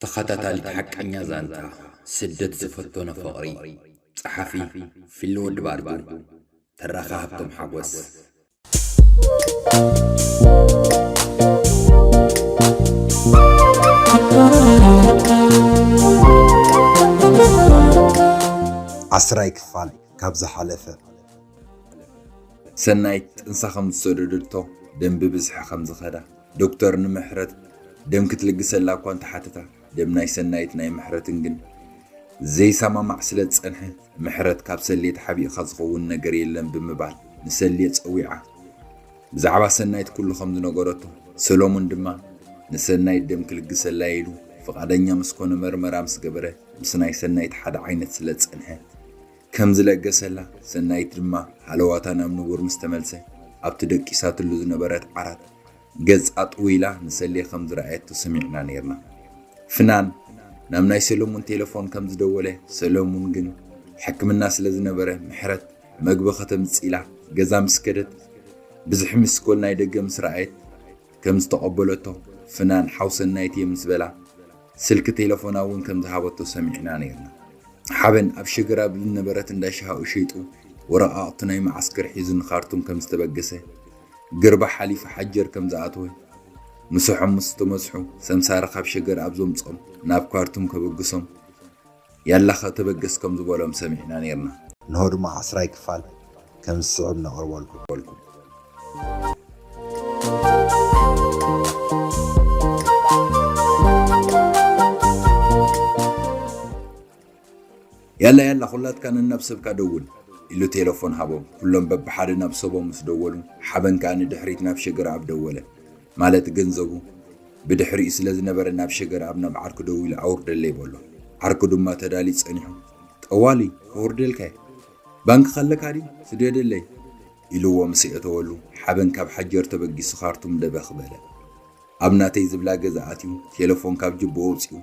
ተኸታታሊት ሓቀኛ ዛንታ ስደት ዝፈተኖ ፍቕሪ። ጸሓፊ ፊሊ ወዲ ባርዱ። ተራኺ ሃብቶም ሓጎስ። ዓስራይ ክፋል ካብ ዝሓለፈ። ሰናይት ጥንሳ ከም ዝሰደደቶ፣ ደም ብብዝሒ ከም ዝኸዳ፣ ዶክተር ንምሕረት ደም ክትልግሰላ እኳ እንተሓተታ፣ ደም ናይ ሰናይት ናይ ምሕረትን ግን ዘይሰማማዕ ስለ ዝጸንሐ፣ ምሕረት ካብ ሰሌ ተሓቢእካ ዝኸውን ነገር የለን ብምባል ንሰሌ ጸዊዓ። ብዛዕባ ሰናይት ኩሉ ከም ዝነገረቶ፣ ሰሎሙን ድማ ንሰናይት ደም ክልግሰላ ኢሉ ፍቓደኛ ምስ ኮነ፣ መርመራ ምስ ገበረ፣ ምስ ናይ ሰናይት ሓደ ዓይነት ስለ ዝጸንሐ፣ ከም ዝለገሰላ፣ ሰናይት ድማ ሃለዋታ ናብ ንቡር ምስ ተመልሰ፣ ኣብቲ ደቂሳትሉ ዝነበረት ዓራት ገጻ ጥው ኢላ ንሰሌ ከም ዝረኣየቶ ሰሚዕና ነይርና። ፍናን ናብ ናይ ሰለሙን ቴሌፎን ከም ዝደወለ፣ ሰለሙን ግን ሕክምና ስለ ዝነበረ፣ ምሕረት መግቢ ከተምጽእ ኢላ ገዛ ምስ ከደት፣ ብዝሒ ሚስኮል ናይ ደገ ምስ ረኣየት፣ ከም ዝተቐበለቶ፣ ፍናን ሓው ሰናይት እየ ምስ በላ፣ ስልኪ ቴሌፎና እውን ከም ዝሃበቶ ሰሚዕና ነይርና። ሓበን ኣብ ሸገር ኣብ ዝነበረት እንዳ ሻሂኡ ሸይጡ፣ ወረቓቕቲ ናይ መዓስከር ሒዙ ንኻርቱም ከም ዝተበገሰ፣ ገርባ ሓሊፉ ሓጀር ከም ዝኣተወ፣ ምሳሖም ምስ ተመዝሑ፣ ሰምሳሪ ካብ ሸገር ኣብ ዘምጾም ናብ ካርቱም ከበግሶም፣ ያላ ኸተበገስ ከም ዝበሎም ሰሚዕና ነይርና። እንሆ ድማ ዓስራይ ክፋል ከም ዝስዕብ ነቕርበልኩም። ያላ፣ ያላ፣ ኩላትካ ነናብ ሰብካ ደውል፣ ኢሉ ቴለፎን ሃቦም። ኩሎም በብሓደ ናብ ሰቦም ምስ ደወሉ፣ ሓበን ከኣ ንድሕሪት ናብ ሸገር ኣብ ደወለ። ማለት ገንዘቡ ብድሕሪኡ ስለ ዝነበረ፣ ናብ ሸገር ኣብ ናብ ዓርኩ ደዊሉ ኣውርደለይ በሎ። ዓርኩ ድማ ተዳልዩ ጸኒሑ፣ ጠዋሊ፣ ከውርደልካ እየ። ባንክ ከለካ ድዩ? ስደደለይ፣ ኢልዎ ምስ የእተወሉ፣ ሓበን ካብ ሓጀር ተበጊሱ ካርቱም ደበኽ በለ። ኣብ ናተይ ዝብላ ገዛ ኣትዩ፣ ቴለፎን ካብ ጅብኡ ኣውጺኡ፣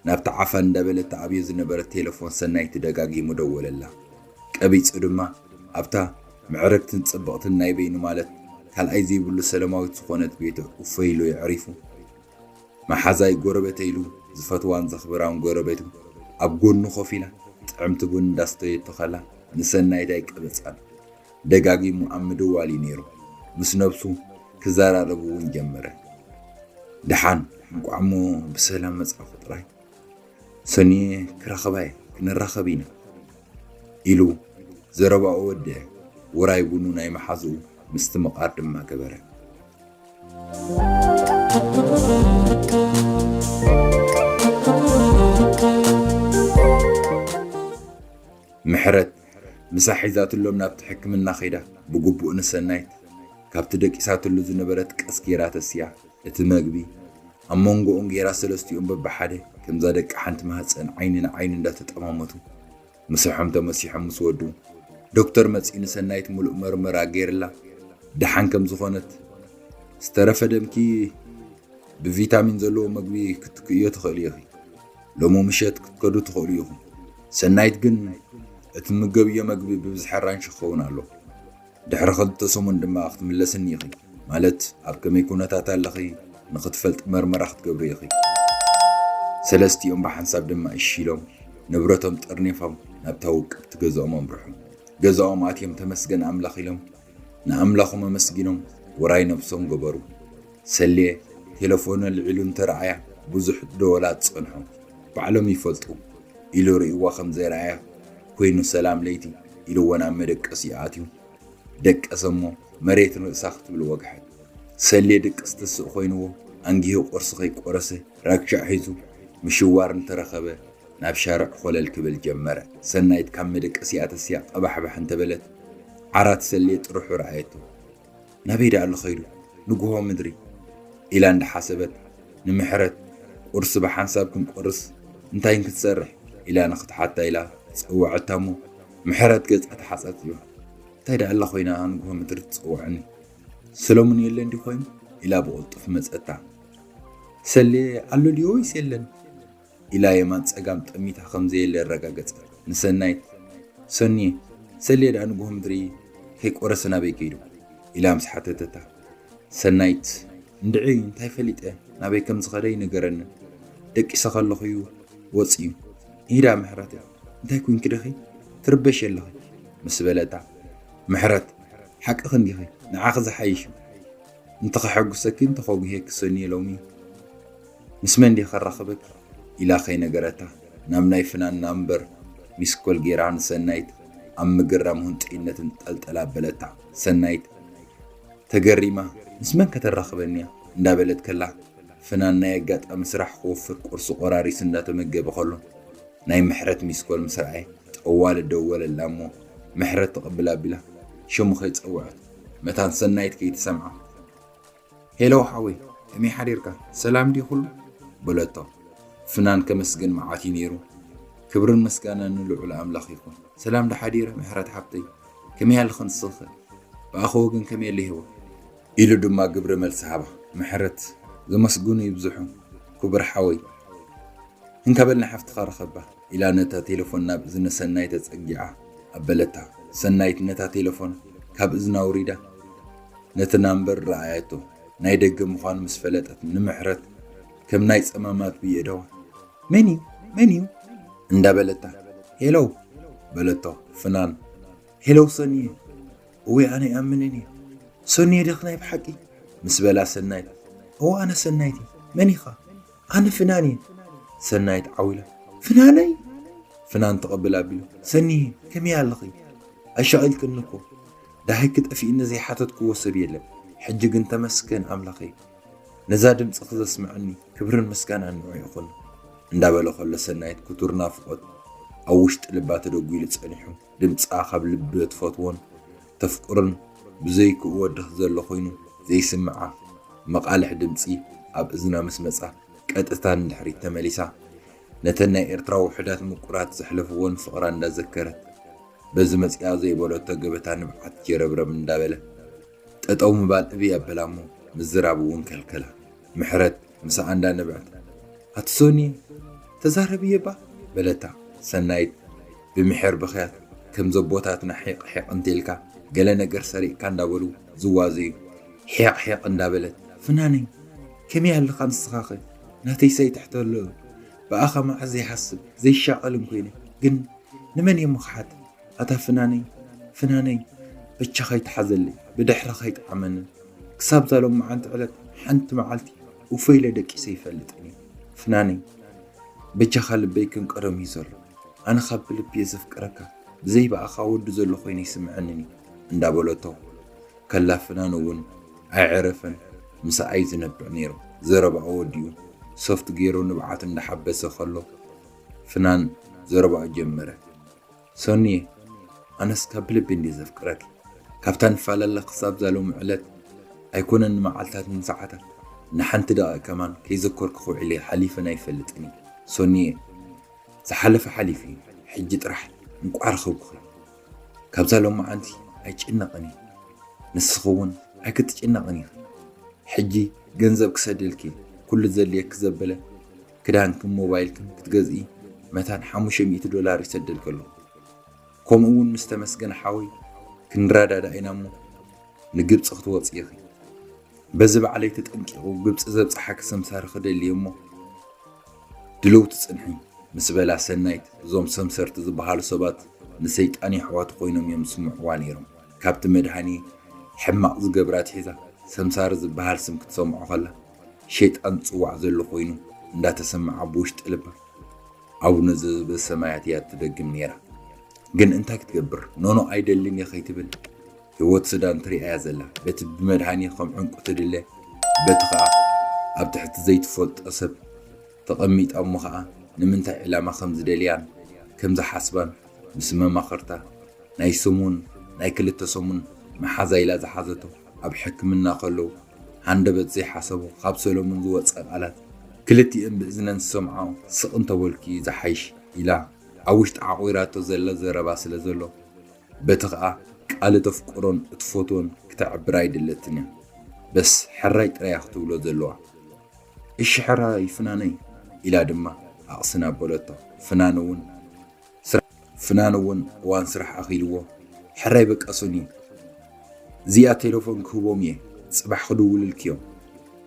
ናብታ ዓፋን እንዳበለት ትኣብዮ ዝነበረት ቴለፎን ሰናይት ደጋጊሙ ደወለላ። ቀቢጹ ድማ ኣብታ ምዕርግትን ጽብቕትን ናይ በይኑ፣ ማለት ካልኣይ ዘይብሉ ሰለማዊት ዝኾነት ቤቱ እፎይ ኢሉ የዕሪፉ። መሓዛይ፣ ጎረቤተይ ኢሉ ዝፈትዋን ዘኽብራን ጎረቤቱ ኣብ ጎኑ ኮፍ ኢላ ጥዕምቲ ቡን እንዳስተየቶ ከላ፣ ንሰናይት ኣይቀበጻን። ደጋጊሙ ኣብ ምድዋል እዩ ነይሩ። ምስ ነብሱ ክዘራረብ እውን ጀመረ። "ደሓን፣ እንቋዕ እሞ ብሰላም መጻእኹ ጥራይ። ሰኑየ ክረኽባ እየ፣ ክንራኸብ ኢና" ኢሉ ዘረባኡ ወደአ። ውራይ ቡኑ ናይ መሓዝኡ ምስትምቓር ድማ ገበረ። ምሕረት ምሳ ሒዛትሎም ናብቲ ሕክምና ከይዳ፣ ብግቡእ ንሰናይት ካብቲ ደቂሳትሉ ዝነበረት ቀስ ጌራ ተስያ፣ እቲ መግቢ ኣብ መንጎኦም ጌራ፣ ሰለስቲኦም በብሓደ ከምዛ ደቂ ሓንቲ ማህጸን ዓይኒ ንዓይኒ እንዳተጠማመቱ፣ ምሳሖም ተመሲሖም ምስ ወዱ፣ ዶክተር መጺኡ ንሰናይት ምሉእ መርመራ ጌርላ፣ ደሓን ከም ዝኾነት፣ ዝተረፈ ደምኪ ብቪታሚን ዘለዎ መግቢ ክትክእዮ ትኽእሊ ኢኺ። ሎሚ ምሸት ክትከዱ ትኽእሉ ኢኹም። ሰናይት ግን፣ እቲ ምገብዮ መግቢ ብብዝሒ ኣራንሺ ክኸውን ኣሎ። ድሕሪ ክልተ ሰሙን ድማ ክትምለስኒ ኢኺ። ማለት፣ ኣብ ከመይ ኩነታት ኣለኺ ንኽትፈልጢ መርመራ ክትገብሪ ኢኺ። ሰለስቲኦም ብሓንሳብ ድማ እሺ ኢሎም፣ ንብረቶም ጠርኒፎም ናብታ ውቅብቲ ገዛኦም ኣምርሑ። ገዛኦም ኣትዮም ተመስገን ኣምላኽ ኢሎም፣ ንኣምላኾም ኣመስጊኖም፣ ውራይ ነብሶም ገበሩ። ሰሌ ቴለፎኑ ኣልዒሉ እንተረኣያ፣ ብዙሕ ደወላ ዝጸንሖ፣ ባዕሎም ይፈልጡ፣ ኢሉ ርእይዋ ከም ዘይረኣያ ኮይኑ፣ "ሰላም ለይቲ" ኢልዎ ናብ መደቀሲኡ ኣትዩ። ደቀሰ እሞ መሬት ርእሳ ክትብል ወግሐት። ሰሌ ድቅስ ትስእ ኮይንዎ፣ ኣንጊሁ ቁርሲ ከይቆረሰ ራግሻዕ ሒዙ ምሽዋር እንተረኸበ፣ ናብ ሻርዕ ኮለል ክብል ጀመረ። ሰናይት ካብ መደቀሲኣ ተስያ ቀባሕባሕ እንተበለት፣ ዓራት ሰሌ ጥርሑ ረኣየቶ። "ናበይ ደኣ ኣሎ ኸይዱ? ንግሆ ምድሪ" ኢላ እንዳሓሰበት፣ ንምሕረት፣ "ቁርሲ ብሓንሳብ ክንቆርስ እንታይ ክንሰርሕ?" ኢላ ንኽትሓታ ኢላ ጸወዐታ እሞ፣ ምሕረት ገጻ ተሓጻጺባ፣ "እንታይ ደኣ ኣላ ኮይና ንግሆ ምድሪ ትጸውዐኒ? ሰሎሙን የለን ድዩ ኮይኑ?" ኢላ ብቕልጡፍ መጸታ። "ሰሌ ኣሎ ድዩ ወይስ የለን?" ኢላ የማን ጸጋም ጠሚታ ከም ዘየለ ኣረጋገጸት። ንሰናይት፣ "ሰኒ፣ ሰሌ ደኣ ንግሆ ምድሪ ከይቆረሰ ናበይ ከይዱ?" ኢላ ምስ ሓተተታ፣ ሰናይት፣ "እንድዒ እንታይ ፈሊጠ፣ ናበይ ከም ዝኸደ ይነገረንን። ደቂሰ ከለኹ እዩ ወፂኡ። ኢዳ ምሕረት፣ እንታይ ኮንኪ ደኺ? ትርበሽ ኣለኺ ምስ በለታ፣ ምሕረት፣ ሓቅኺ እንዲኺ፣ ንዓኺ ዝሓይሽ እዩ። እንተኸሐጉሰኪ እንተኸጉሄኪ ሰንየ ሎሚ ምስ መን ድየ ከራኽበኪ? ኢላ ከይነገረታ ናብ ናይ ፍናን ናምበር ሚስኮል ጌራ ንሰናይት ኣብ ምግራም ህንጡይነትን ጠልጠል ኣበለታ። ሰናይት ተገሪማ፣ ምስ መን ከተራኽበኒያ? እንዳበለት ከላ ፍናን ናይ ኣጋጣሚ ስራሕ ክወፍር ቁርሲ ቆራሪሱ እንዳተመገበ ከሎ ናይ ምሕረት ሚስኮል ምስ ረኣየ ጠዋሊ ደወለላ እሞ ምሕረት ትቕብል ኣቢላ ሽሙ ከይጸውዐት መታን ሰናይት ከይትሰምዓ፣ ሄሎ ሓወይ፣ ከመይ ሓዲርካ? ሰላም ድዩ ኩሉ? በለቶ። ፍናን ከመስግን መዓት እዩ ነይሩ። ክብርን ምስጋናን ንልዑል ኣምላኽ ይኹን። ሰላም ዶ ሓዲረ ምሕረት ሓብተይ? ከመይ ኣለኺ ንስኺ? ብኣኺ ወገን ከመይ ኣሎ ህይወት? ኢሉ ድማ ግብረ መልሲ ሃባ። ምሕረት፣ ዘመስግኑ ይብዝሑ ክቡር ሓወይ። እንካ በል ንሓፍትኻ ርኸባ ኢላ ነታ ቴሌፎን ናብ እዝኒ ሰናይት ተጸጊዓ ኣበለታ። ሰናይት ነታ ቴሌፎን ካብ እዝና ኣውሪዳ ነቲ ናምበር ረኣየቶ። ናይ ደገ ምዃኑ ምስ ፈለጠት ንምሕረት ከም ናይ ጸማማት ብየደዋ መን እዩ? መን እዩ? እንዳበለታ ሄሎ በለቶ። ፍናን ሄሎ ሰንየ፣ እወ ኣነ ይኣምንን እየ። ሰንየ ደኽ ናይ ብሓቂ? ምስ በላ ሰናይት እወ ኣነ ሰናይት እየ። መን ኢኻ? ኣነ ፍናን እየ። ሰናይት ዓው ኢላ ፍናነይ? ፍናን ትቕብል ኣቢሉ ሰንየ ከመይ ኣለኺ? ኣሻቒልክኒ እኮ። ደሃይኪ ጠፊእኒ ዘይሓተትክዎ ሰብ የለን። ሕጂ ግን ተመስገን ኣምላኸይ። ነዛ ድምፅኺ ዘስምዐኒ ክብርን ምስጋናን ንዑ ይኹን። እንዳበለ ከሎ ሰናይት ክቱር ናፍቖት ኣብ ውሽጢ ልባ ተደጒሉ ጸኒሑ። ድምፃ ካብ ልቢ ትፈትዎን ተፍቅሮን ብዘይክኡ ወድኽ ዘሎ ኮይኑ ዘይስምዓ መቓልሕ ድምፂ ኣብ እዝና ምስ መፃ ቀጥታ ንድሕሪት ተመሊሳ ነተን ናይ ኤርትራ ውሑዳት ምቁራት ዘሕለፍዎን ፍቕራ እንዳዘከረት በዚ መፂኣ ዘይበለቶ ገበታ ንብዓት ጀረብረብ እንዳበለ ጠጠው ምባል እብይ ኣበላ እሞ ምዝራብ እውን ከልከላ። ምሕረት ምሳኣ እንዳነብዐት ኣቲ ሶኒ ተዛረብየ እባ በለታ። ሰናይት ብምሒር ብኽያት ከም ዘቦታትና ሒቕ ሒቕ እንተኢልካ ገለ ነገር ሰሪቕካ እንዳበሉ ዝዋዘዩ ሒቕ ሒቕ እንዳበለት ፍናነይ ከመይ ኣለኻ ንስኻኸ ናተይ ሳይትሕተሎ ብኣኻ መዓዝ ዘይሓስብ ዘይሻቐልን ኮይነ ግን ንመን እየ ምኽሓት ኣታ ፍናነይ ፍናነይ በቻ ከይትሓዘለይ ብድሕረ ከይጥዓመንን ክሳብ ዛሎም መዓንቲ ዕለት ሓንቲ መዓልቲ እፎ ኢለ ደቂሰ ይፈልጥን እየ ፍናነይ በጃኻ ልበይ ከም ቀደሙ እዩ ዘሎ ኣነ ካብ ብልቢ እየ ዘፍቅረካ ብዘይ ብኣኻ ወዲ ዘሎ ኮይነ ይስምዐንን እዩ እንዳበለቶ ከላ ፍናን እውን ኣይዕረፈን ምሳኣ እዩ ዝነብዕ ነይሩ ዘረባኡ ወዲኡ ሶፍት ገይሩ ንብዓት እንዳሓበሰ ከሎ ፍናን ዘረባኡ ጀመረ ሶኒየ ኣነስ ካብ ብልቢ እንድየ ዘፍቅረኪ ካብታ ንፈላለ ክሳብ ዛሎም ዕለት ኣይኮነን ንመዓልታት ንሰዓታት ንሓንቲ ደቂቕ ከማን ከይዘከርኩ ክውዕል እየ ሓሊፈን ኣይፈልጥን እየ ሶኒየ ዝሓለፈ ሓሊፉ እዩ ሕጂ ጥራሕ እንቋዕ ረኸብኩኺ ካብዛ ሎማዓንቲ ኣይጭነቕን እየ ንስኺ እውን ኣይክትጭነቕን ኢኺ ሕጂ ገንዘብ ክሰደልኪ ኩሉ ዘድልየኪ ዘበለ ክዳንክን ሞባይልክን ክትገዝኢ መታን ሓሙሽተ ሚእቲ ዶላር ይሰደልኪ ኣለኹ። ከምኡ እውን ምስ ተመስገን ሓወይ ክንረዳዳእ ኢና እሞ ንግብፂ ክትወፂ ኢኺ። በዚ ባዕለይ ተጠንቂቑ ግብፂ ዘብፅሓኪ ሰምሳሪ ክደሊ እየ እሞ ድልውቲ ፅንሒ ምስ በላ ሰናይት እዞም ሰምሰርቲ ዝበሃሉ ሰባት ንሰይጣን የሕዋቱ ኮይኖም እዮም ዝስምዕዋ ነይሮም። ካብቲ መድሃኒ ሕማቕ ዝገብራ ኣትሒዛ ሰምሳሪ ዝበሃል ስም ክትሰምዖ ከላ ሸይጣን ዝፅዋዕ ዘሎ ኮይኑ እንዳተሰምዓ ብውሽጢ ልባ ኣቡነ ዘበሰማያት እያ ትደግም ነይራ። ግን እንታይ ክትገብር ኖኖ ኣይደልን እየ ከይትብል ህይወት ሱዳን ትሪኣ እያ ዘላ። በቲ ብመድሃኒ ከም ዕንቁ ትድለ በቲ ኸኣ ኣብ ትሕቲ ዘይትፈልጦ ሰብ ተቐሚጣ እሞ ኸኣ ንምንታይ ዕላማ ከም ዝደልያን ከም ዝሓስባን ምስ መማኽርታ ናይ ሰሙን ናይ ክልተ ሰሙን መሓዛ ኢላ ዝሓዘቶ ኣብ ሕክምና ከለዉ ሃንደበት ዘይሓሰቦ ካብ ሰለሙን ዝወፀ ቃላት ክልቲኤን ብእዝነን ዝሰምዓኦ ስቕ እንተበልኪ ዝሓይሽ ኢላ ኣብ ውሽጢ ዓቑራቶ ዘላ ዘረባ ስለ ዘሎ በቲ ኸኣ ቃል እተፍቅሮን እትፈትዎን ክተዕብር ኣይደለትን እያ። በስ ሕራይ ጥራይ እያ ክትብሎ ዘለዋ። እሺ ሕራይ ፍናነይ ኢላ ድማ ኣቕስን ኣበለቶ። ፍናን እውን ፍናን እውን እዋን ስራሕ ኣኺልዎ ሕራይ በቃ ሰንየ እዚኣ ቴሌፎን ክህቦም እየ ጽባሕ ክድውልልኪ እዮም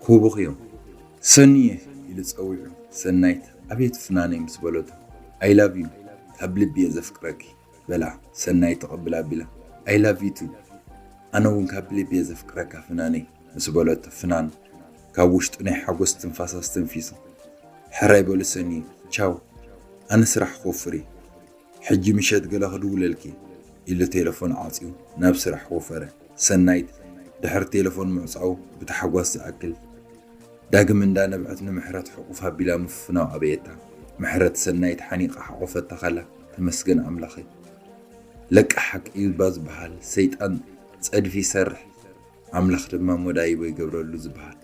ክህቡኺ እዮም ሰንየ ኢሉ ጸዊዑ። ሰናይት፣ "ኣቤት ፍናነይ" ምስ በለቶ፣ "I love you፣ ካብ ልቢ እየ ዘፍቅረኪ" በላ። ሰናይት ተቐብላ ኣቢላ፣ "I love you too፣ ኣነ እውን ካብ ልቢ እየ ዘፍቅረካ ፍናነይ" ምስ በለቶ፣ ፍናን ካብ ውሽጡ ናይ ሓጎስ ትንፋስ ኣስተንፊሱ፣ "ሕራይ በሉ ሰኒ፣ ቻው፣ ኣነ ስራሕ ክወፍር እየ፣ ሕጂ ምሸት ገለ ክድውለልኪ" ኢሉ ቴሌፎን ዓጽዩ ናብ ስራሕ ወፈረ። ሰናይት ድሕሪ ቴሌፎን ምዕጻው ብታሕጓስ ዝኣክል ዳግም እንዳነብዐት ንምሕረት ሕቑፍ ኣቢላ ምፍናው ኣበየታ። ምሕረት ሰናይት ሓኒቓ ሓቖፈታ ከላ፣ "ተመስገን ኣምላኸይ፣ ለቃ ሓቂ እዩ እባ ዝበሃል፣ ሰይጣን ጸድፊ ይሰርሕ፣ ኣምላኽ ድማ መዳይቦ ይገብረሉ ዝበሃል"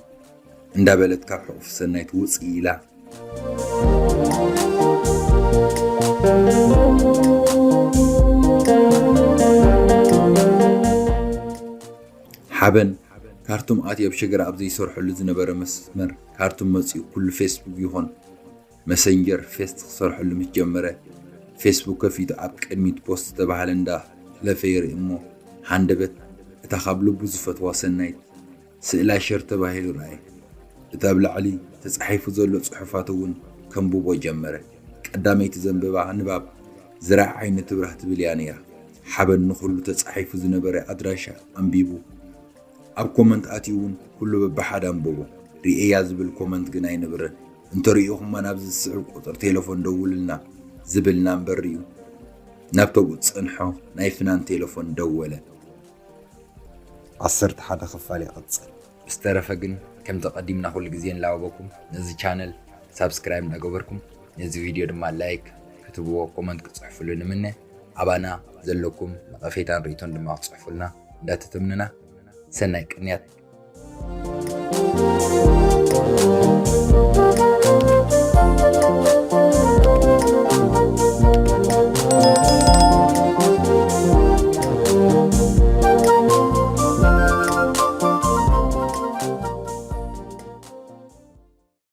እንዳበለት ካብ ሕቑፍ ሰናይት ውጽእ ኢላ። ሓበን ካርቱም ኣትዩ ኣብ ሸገር ኣብ ዘይሰርሐሉ ዝነበረ መስመር ካርቱም መጺኡ ኩሉ ፌስቡክ ይኹን መሰንጀር ፌስት ክሰርሐሉ ምስ ጀመረ፣ ፌስቡክ ከፊቱ ኣብ ቅድሚት ፖስት ዝተባህለ እንዳሕለፈ ይርኢ እሞ፣ ሃንደበት እታ ካብ ልቡ ዝፈትዋ ሰናይት ስእላ ሸር ተባሂሉ ረኣየ። እቲ ኣብ ላዕሊ ተጻሒፉ ዘሎ ጽሑፋት እውን ከንብቦ ጀመረ። ቀዳመይቲ ዘንበባ ንባብ ዝረኣ ዓይኑ ትብራህ ትብል እያ ነይራ። ሓበን ንኹሉ ተጻሒፉ ዝነበረ ኣድራሻ ኣንቢቡ፣ ኣብ ኮመንት ኣትዩ እውን ኩሉ በብሓደ ኣንበቦ። ርእያ ዝብል ኮመንት ግን ኣይነበረን። "እንተሪኢኹማ ናብዚ ዝስዕብ ቁጽሪ ቴሌፎን ደውሉልና" ዝብል ናምበር ርእዩ፣ ናብቶም ዝጸንሖ ናይ ፍናን ቴሌፎን ደወለ። ዓሰርተ ሓደ ክፋል ይቕጽል። ብዝተረፈ ግን ከምቲ ቀዲምና ኩሉ ግዜ ንላበኩም፣ ነዚ ቻነል ሳብስክራይብ እንዳገበርኩም፣ ነዚ ቪድዮ ድማ ላይክ ክትብዎ፣ ኮመንት ክትጽሕፍሉ ንምነ። ኣባና ዘለኩም ነቐፌታን ርእይቶን ድማ ክትጽሕፉልና እንዳተተምነና፣ ሰናይ ቅንያት።